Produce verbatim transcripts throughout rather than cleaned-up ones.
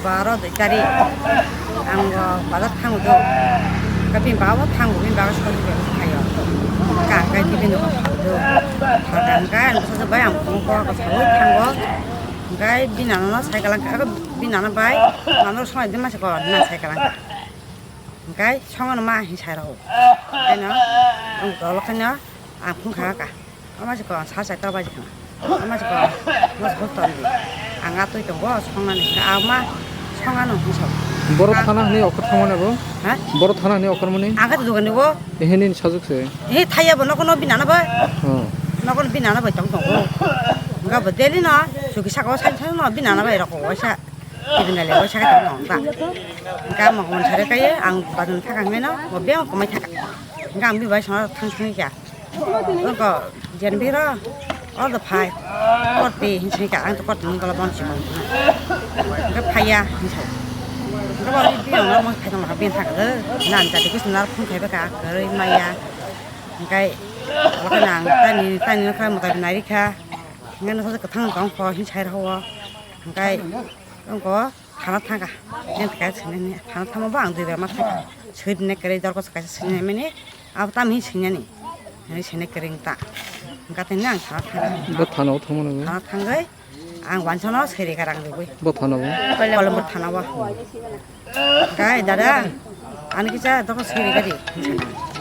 Baro dui tarik ang bo bazar thango do. Ka bini baba bo thango, bini baba sori bai khayo. Ka kai bini no phaldo. Phalka kai ang sa bai ang phone ko ka sawi thango. Kai bini nana no sai kalang ka, bini nana bai mano soi de ma se ko na sai kalang ka. Kai songa no ma hin sai ro. Kai no ang dolo kanya ang phone kha ka. Ama se ko sa sai ta bai kha. Ama se ko mas ko ton di. Ang atui tongo songnani. Ama songano hin sa. Borok thana hwnwi okhor thangmani bo? Ha? Borok thana hwnwi okhormani? Ang khe dugan ni bo. Ehini sajwk se. He thaya bo nokono binana bai. Oh. Nokono binana bai tong tongo. Nga bo daily no suki saka o sai sai no binana bai roko waisa. Ibinale waisa ka tong ta. Nga mo mon sare kai ang badun thaka hwnwi no mo beng komai thaka. Nga ang bi bai sona thang thang kya. Oko jen biro, all the five. Korti, hinsi ka, ang to korti nung kala bon si bon. Nga phaya, hinsi. Nga ba ri biro, nga mo phaya, nga bin thak de. Nan jadi kus nar phun khai baka, kari maya. Nga, wala ka nang, tani, tani nga khai mo tabi nari kha. Nga nasa ka thang kong ko, hinsi hai raho. Nga, oko, Thana thangkha. Yang thangkha sini ni. Thana thangma bo ang dui bar ma thangkha. Sui dinai kwrwi dorkho kaisa sini mani. Abo tam hin sini ni. Ani sini kwrwi ta. Gate ni ang thana thangkha. Bo thana o thangma nang. Thana thangwi ang wansano seri karang dugwi. Bo thana bo. Kolombo thana bo. Gai dada. Ani kisa dorkho seri gadi.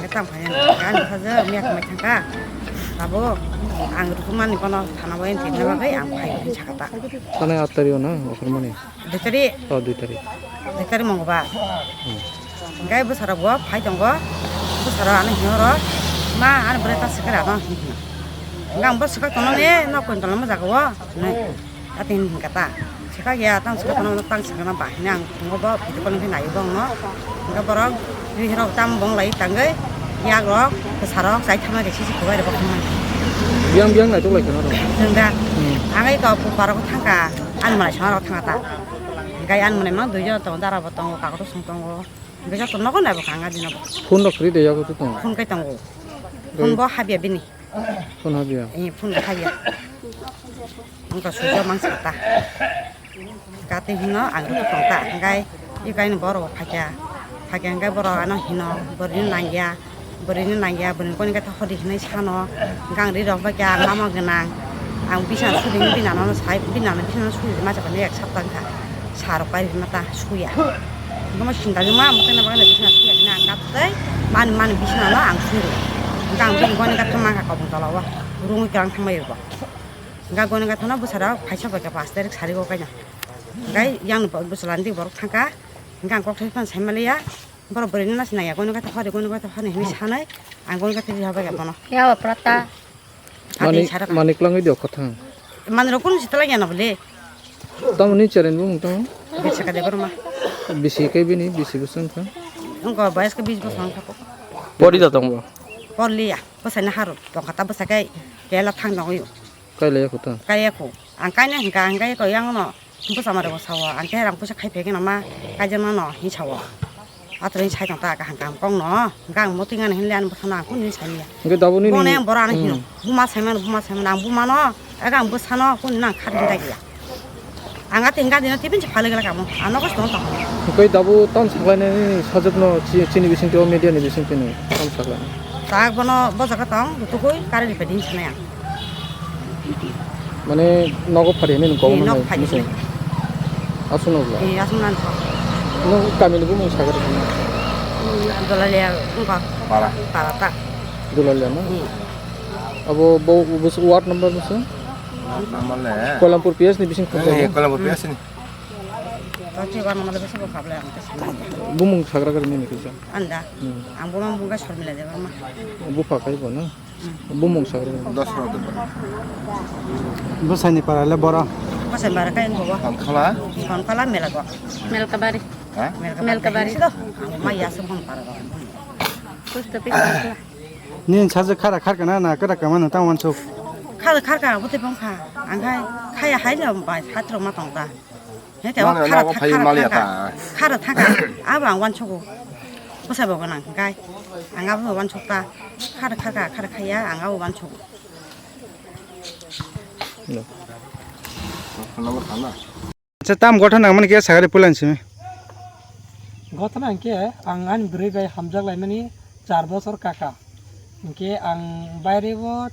Gai tam phanya. Gai ani kisa je miyak mai thangkha. Abo ang rukumani bono thana bo yang tinna bagwi ang phai sakata. Thana atari o na okhormani. Dui tarik. Oh, dui tarik. Dui tarik Mongolbar. Hmm. Hingke bwsarok bo phai tongo. Bwsarok ano hino ro, "Ma, ano bwrwi ta swkang ano," hino. Hingke ang bo swkang tongmani, nok koi tongma jaga o, hinui. Ati hingka ta. Swkang ya, tang swkang tongma, tang swkang ba, hino ang tongo bo, video call hingke nai bo ang no. Hingke borok, bihirok tam bong lai tangoi, yak rok, bwsarok, chai thama khe sisi kubai rok bo khumani. Biyang biyang naitok lai kheno ro. Chwng da. Hmm. Ang iko bwsarok thangka. Ani malai songna rok thanga ta. Gai ani malai mang dui jon tongo, dara bo tongo, kakoto song tongo. Gai joto nogo nai bo kanga dino bo. Phone rok kwrwi de yago to tongo. Phone kai tongo. Gai- Phone bo habya bini. Phone habya. Eh, phone bo habya. Wngkha sujo mang sata. Kati hino ang rw tong ta. Hingkai iko ani borok bo phaikya. Phaikya hingkai borok ano hino bwrwini nangya. Bwrwini nangya, bwrwini goni khe hodi hinwi sano, gang ri rok bai khe ang lama gwnang. Ang bisna sudi, bini nano sai, bini nano bisna sudi ma chakani ek sapta wngkha. Sa rok pai rima ta suya. Bomo sinda ma mukhe na bagwi bisna suya hina ang kat tei mani, mani bisna no ang suri. Gang bini goni khe mangkha kobong tola o. Rungwi kwrang thangbai rwbo. Ga goni khe thana bwsara phaisa bai khe pas tarik sari go kaina. Gai yang bwsala ndi borok thangkha. Gang kok thai phan sai maliya. Borok bwrwini nasi naiya, goni kata hori, goni kata hori hinwi sanai, ang goni kata riha bai bono. Yawa prata. Ati Mani, sara ka. Mani kwlangwi diyo kotha. Mani rok kunu sitala ya na bole. Tamoni cheren bo mungtang. Bisa ka de borma. Bisi kai bini, bisi bwswng kha. Wngkha bayas ka bis bosong kha ko. Pori da tong bo. Porliya, bwsai na haro, tong kata bwsai kai, kela thang dong yo. Kailai ya kota. Kaya ko. Ang kaina hingka, ang kaya ko yang no. Bwsa mare bo sao, ang khe rang puisa khai phegeno ma, kaijak mano hin sao. Atwrwini sai tong ta kaham kaham kok no, hingke ang muti ngani hinle ani bwsano ang kunu sai ya. Hingke dabo nini Bone ang bora ani hino, hmm. Buma sai mano, buma sai mano, ang buma no, ega ang bwsano kunu nang khat hinda ya. Ang ati hingka dino tibin si phale gela kamo, ang nogo song tong. Hingke dabo tam saklainani sajwk no chi-, chini bising twi o media ni bising twi no tam saklainai. Tak bono bojak tong, tugui kari ripe din sanai ang. Mane nogo phari hinwi nung kok Ee, mano nok phari muchung. Hinwi. Aswk no bwla. Ee, aswk nang kok. Nung kami ni bumung sagar ni. Ee, Dolalia wngkha. Para. Para ta. Dolalia no? Ee. Abo bo, bo, bo ward number bwswng? Ward number le. Kolampur P S ni bising khobor. Ee, Kolampur P S ni. Tati ward number bwswng bo khablai ang ta sanai. Bumung sagra gari nini kisa. Anda. Hmm. Ang bumung bungka Sormila Debbarma. Bupha kai bo no? Bumung sagra. Dos rok. Bwsaini para le boro. Bwsai bara kai bobo. Konkhala? Konkhala Melago. Melkabari. Ha? Melkabari. Melkabari. Sido. Ang ma ya se bon para. Post office Konkhala. Nin saje khara kharka na na kara kama na tang wansuk. Khara kharka bo te bong kha. Ang khai khaya hai le bai hatro ma tong ta. He te Mane khara nogo thak-, phai khara maliya thangka. Ta. Khara thangka. Abo ang wansugo. Bwsa bo gwnang hwnkhe. Ang abo wansuk ta. Khara khaka, khara khaya, ang abo wansugo. No. Phone number thangna? Tam gotha nangmani khe sagari pulan simi. Gotha nang khe ang ani bwrwi bai hamjak laimani char bosor kaka. Hinkhe ang baire o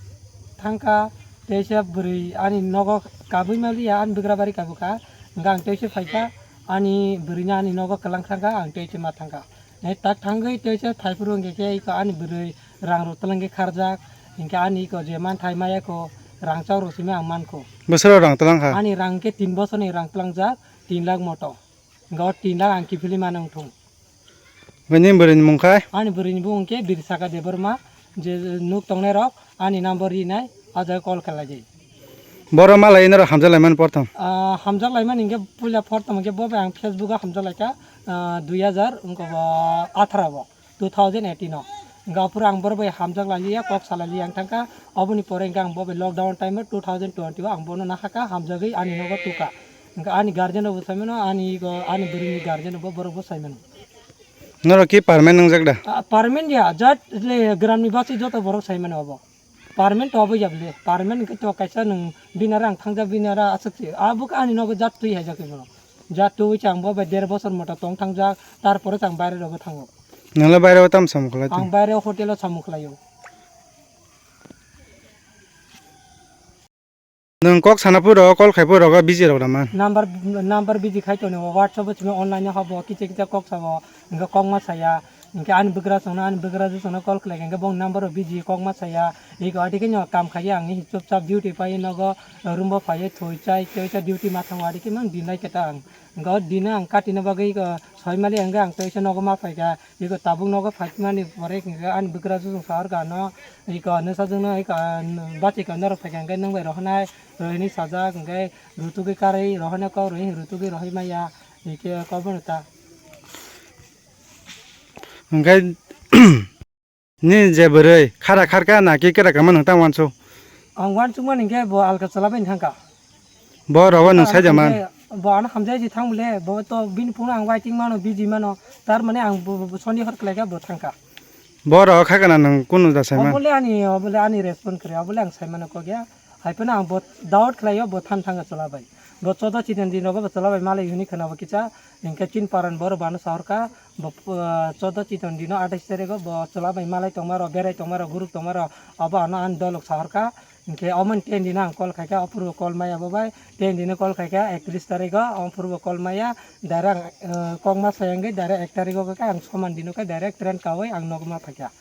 thangkha, teisa bwrwi ani nogo kabui maliya, ani bwgra bari kabukha. Hinkhe ang teisa phaikha, ani bwrwino ani nogo kwlang thangkha, ang teisa ma thangkha. Nai tak thangwi teisa phaiphuru hinkhe khe iko ani bwrwi rang rok twlangwi kharjak, hinkhe ani iko je manthai maya kho, rang chao rok simi ang mankho. Bwswk rang twlang kha? Ani rang khe tin bosorni rang twlangjak, tin lakh moto. Hinkhe o tin lakh ang kiphilwi mano wngthung. Bini bwrwini mung khai? Ani bwrwini bumung khe Birsaka Debbarma, je nuk tongnai rok ani number rinai, o jaga call khlaidi. Boro malai norok hamjak laimani porthom? Ah, hamjak laimani hinkhe puila porthom hinkhe bo bai ang Facebook o hamjak laikha, ah, dui hazar wngkha bo atharo bo, two thousand eighteen o. Hinkhe aphuru ang boro bai hamjak lailiya, kok salailiya ang thangkha. Oboni pore hinkhe ang bo bai lockdown time o two thousand twenty o ang bono nahakha, hamjagwi ani nogo tukha. Hinkhe ani guardian rok bo saimano, ani go, ani bwrwini guardian rok bo, borok bo saimano. Norok ki permanent wngjak da? Ah, permanent ya, jat le gramni basi joto borok saimano obo. Permanent to obo ya bole, permanent khe to kaisa nwng binara ang thangjak binara aswk se. Abo khe ani nogo jat twi haijak khe bono. Jat twi chang bo bai der bosor mota tong thangjak, tarpore chang baire rogo thango. Nwngla baire o tam samung khlai tong? Ang baire hotel o samung khlaio. Nwng kok sana puro, call khai puro, busy rok da man. Number, number busy khai tongo, WhatsApp o simi online o habo, kicha kicha kok sabo, hinkhe kok ma saya, hinkhe ani bwkrajwk songno, ani bwkrajwk songno call khlai kha, hinkhe bong number o busy, kok ma saya, iko adike no kam khaiya, ang chupchap duty pai nogo, room bo phaiwi thwi chai, tei duty ma thango, adike mang dinai khe ta ang. Hinkhe o dino ang katina bagwi, iko soi mali hinkhe ang teisa nogo ma phaikha, iko tabuk nogo phaikmani pore hinkhe ani bwkrajwk song sahor kha no, iko nwsajwkno iko, ah, bachikha norok phaikha hinkhe nwng bai rohornai, rohini sajak hinkhe rutugwi karwi rohornai kok rohi rutugwi rohoi maya, hinkhe kok bono ta. Hinkhe Ni je bwrwi khara kharkha na ki kera kama nwng tang wansuk? Ang wansukmani hinkhe bo alka chwla bai thangkha. Bo rogo nwng saija man? Bo ano hamjai ji thang bole, bo to bini phone ang waiting mano, busy mano. Tar mane ang bo, bo, bo sondi hor khlaikha bo thangkha. Bo rogo kha kana nwng kunu da sai man? Obole ani, obole ani respond kre, obole ang sai mano kok ya. Hai phano ang bo doubt khlaio bo than thangkha chwla bai. Bo chodo chini dino bo chwla bai malai hwnwi khwnabo kisa, hinkhe chin paran borok bo ano sahorkha, bo, ah, chodo chini dino athais tarikho bo chwla bai malai tongmaro, berai tongmaro, guruk tongmaro, abo ano ani dolok sahorkha. Hinkhe omo ten dino ang call khaikha, aphuru call maya bo bai, ten dino call khaikha, ektrish tarikho, aphuru bo call maya, direct, ah, kokma sai wngwi direct ek tarikho khe ang soman dino khe direct train kaui ang nokma phaikha.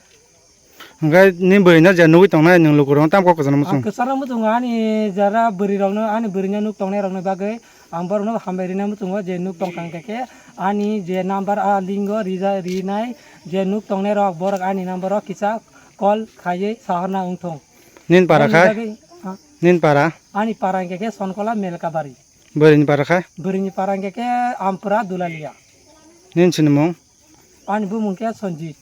Hwnkhe nini bwrwino je nugwi tongnai nwng lukurokno tamo kok kwchangno muchung? Ang kwchangno muchungo ani jara bwrwirokno, ani bwrwino nuk tongnairokni bagwi ang borokno hambai rina muchungo je nuk tongkha hwnkhe khe ani je number a lingo rija rinai je nuk tongnairok borok ani number o kisa call khaiwi sahorna wngthung. Nini para khai? Aboni bagwi, ah, nini para? Ani para hwnkhe khe Sonkola Melkabari. Bwrwini para khai? Bwrwini para hwnkhe khe Ampura Dulalia. Nini sinimung? Ani bumung khe Sanjit.